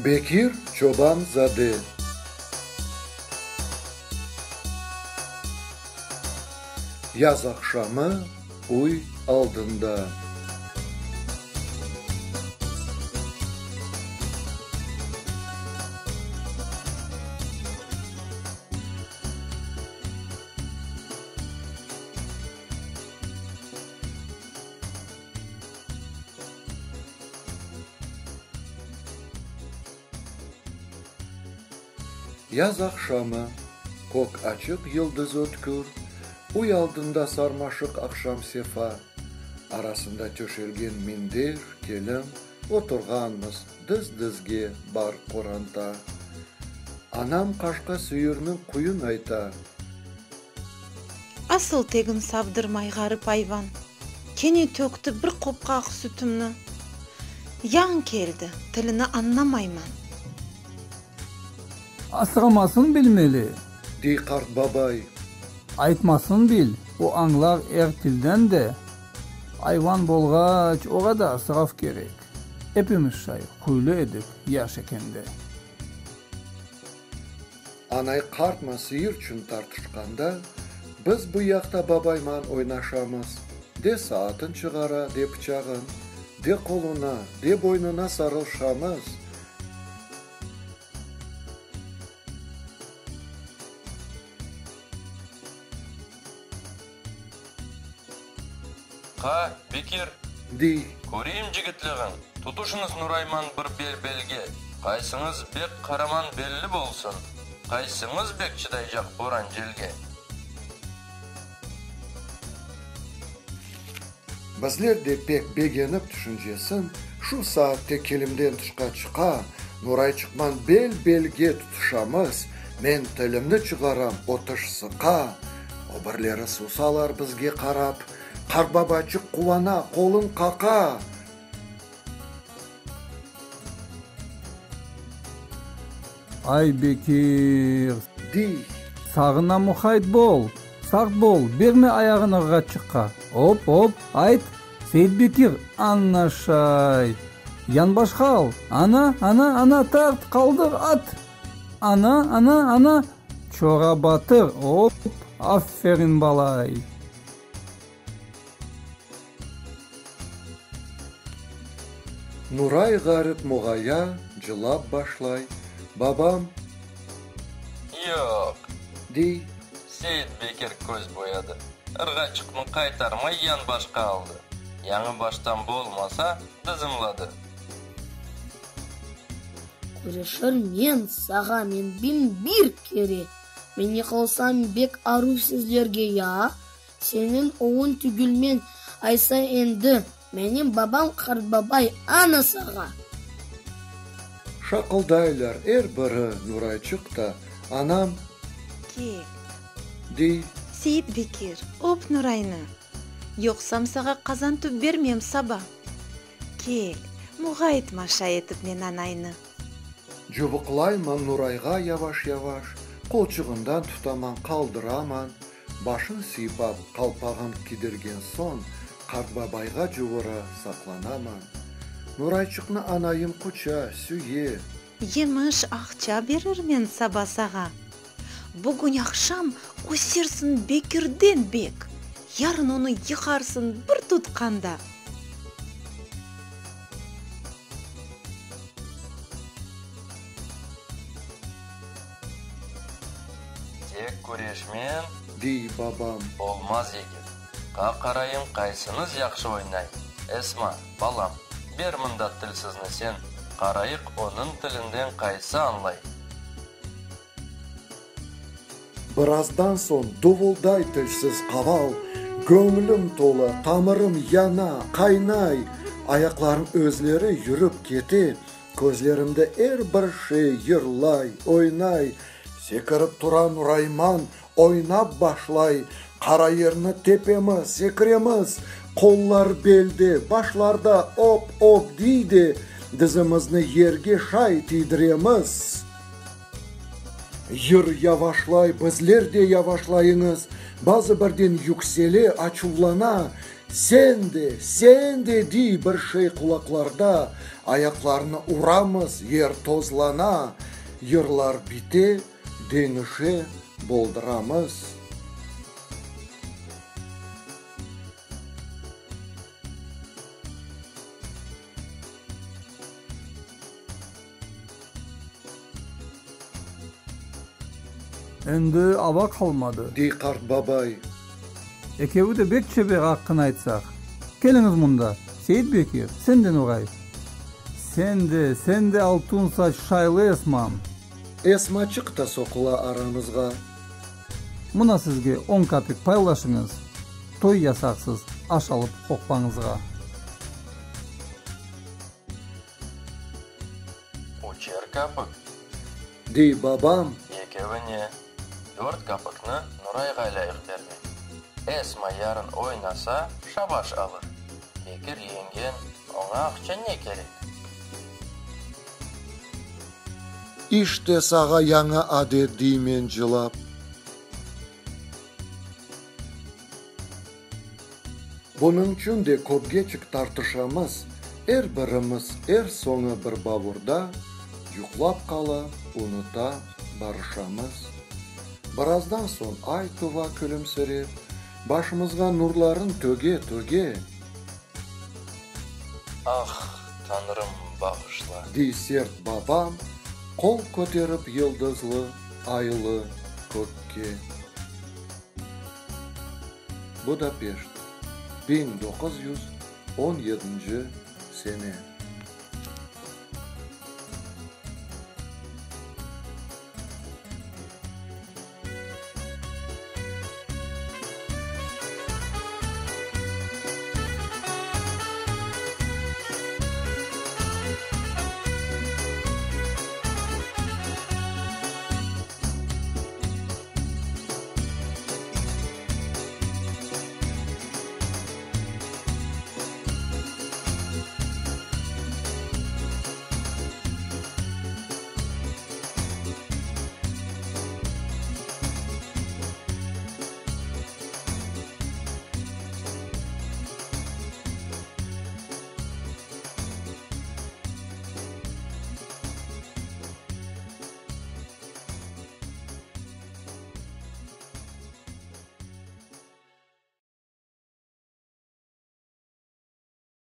Bekir Çoban-zade. Yaz aqşamı uy aldında. Yaz aqşamı, kök açıq yıldız ötkür, uy aldında sarmaşıq aqşam sefa, arasında töşelgen minder, kelim, oturğanmız diz-dizge bar qoranta. Anam qaşqa süyürniñ quyun ayta. Asıl tegin savdırmay ğarip ayvan. Kene tökti bir qopqa aq sütümni. Yañ keldi, tilini añlamayman. Asramasın bilmeli. Dey qart babay. Aytmasın bil, o añlar er tilden de. Ayvan bolğaç, oğa da asrav kerek. Epimiz şay huylu edik yaş ekende. Anay qartma sıyırçün tartışqanda, biz bu yaqta babayman oynaşamız, de saatın çıqara, de pıçağın, de qoluna, de boynuna sarılşamız. Qa, Bekir! Dey. Köreyim cigitliğiñ, tutuşıñız Nurayman bir bel-belge, qaysıñız bek qaraman belli bolsun, qaysıñız bek çıdaycaq boran-celge? Bizler de pek begenip tüşüncesin, şu saatte kelimden tışqa çıqa, Nurayçıqman bel-belge tutuşamız, men tilimni çıqaram, o tiş sıqa. O birleri susalar bizge qarap, qartbabaçıq quvana, qolun qaqa. Ay, Bekir! Dey. Sağına muqayt bol, saqt bol, berme ayağını ırğatçıqqa. Op, op, ayt, Seit Bekir, ana şay! Yanbaşqa al, ana, ana, ana, tart, qaldır, at! Ana, ana, ana, çora batır, op, aferin balay! Nuray ğarip muğaya, cılap başlay, Babam. Yoq. Dey. Seit Bekir köz boyadı. Irğaçıqnı qaytarmay yanbaşqa aldı. Yañı baştan bolmasa, dızımladı. Küreşirmen sağa men 1001 kere, Men yıqılsam bek aruv sizlerge ya, Seniñ oğuñ tügülmen aysa endi, Menim babam qartbabay ana sağa. Şaqıldaylar er biri Nurayçıq ta, Anam. Kel. Dey. Seit Bekir, öp Nuraynı. Yoqsam sağa qazan tüp bermem saba. Kel, muğaytma şay etip men anaynı. Cubuqlayman Nurayğa yavaş-yavaş, qolçuğından tutaman, qaldıraman, başın sıypap, qalpağın kiydirgen soñ, qartbabayğa cuvura saqlanaman. Nurayçıqnı anayım quça, süye. Yemiş aqça berirmen saba sağa. Bugün aqşam ösersiñ Bekirden bek, yarın onı yıqarsıñ bir tutqanda. Tek küreşmen. Dey babam. Olmaz yigit. Qa qarayım qaysıñız yahşı oynay? Esma, balam, ber mında tilsizni sen, qarayıq onıñ tilinden qaysı añlay. Birazdan soñ duvulday tilsiz qaval, Göñlüm tola, tamırım yana, qaynay, Ayaqlarım özleri yürip kete, Közlerimde er bir şey yırlay, oynay, Sekirip tura Nurayman, oynap başlay, Qara yerni tepemiz, sekiremiz, Qollar belde, başlarda op-op dey de, Dizimizni yerge şay tiydiremiz. Yır yavaşlay, bizler de yavaşlayıñız, Bazı birden yüksele, açuvlana. Sen de, sen de, diy bir şey qulaqlarda, Ayaqlarnı uramız, yer tozlana, Yırlar bite, deñişe, boldıramız. Endi ava qalmadı. Dey qart babay. Ekevi de bek çeber aqqını aytsaq. Keliñiz mında, Seit Bekir, sen de Nuray. Sen de, sen de altun saç şaylı Esmam. Esmaçıq ta soqula aramızğa. Mına sizge on kapik paylaşıñız, toy yasaqsız aş alıp qoqlañızğa. Üçer kapik. Dey babam. Ekevi ne? Dört kapikni Nurayğa lâyıq bermek. Esma yarın oynasa, şabaş alır. Bekir yeñgen, oña aqça ne kerek? İşte sağa yañı adet, deymen cılap. Bunıñçün de köpgeçik tartışamız, er birimiz er soñu bir bavurda yuqlap qala, unuta, barışamız. Birazdan soñ ay tuva külümsirep, başımızğa nurların töge-töge. Ah, Tañrım, bağışla! Dey sert babam, qol köterip yıldızlı, aylı kökke. Budapeşt, 1917 sene.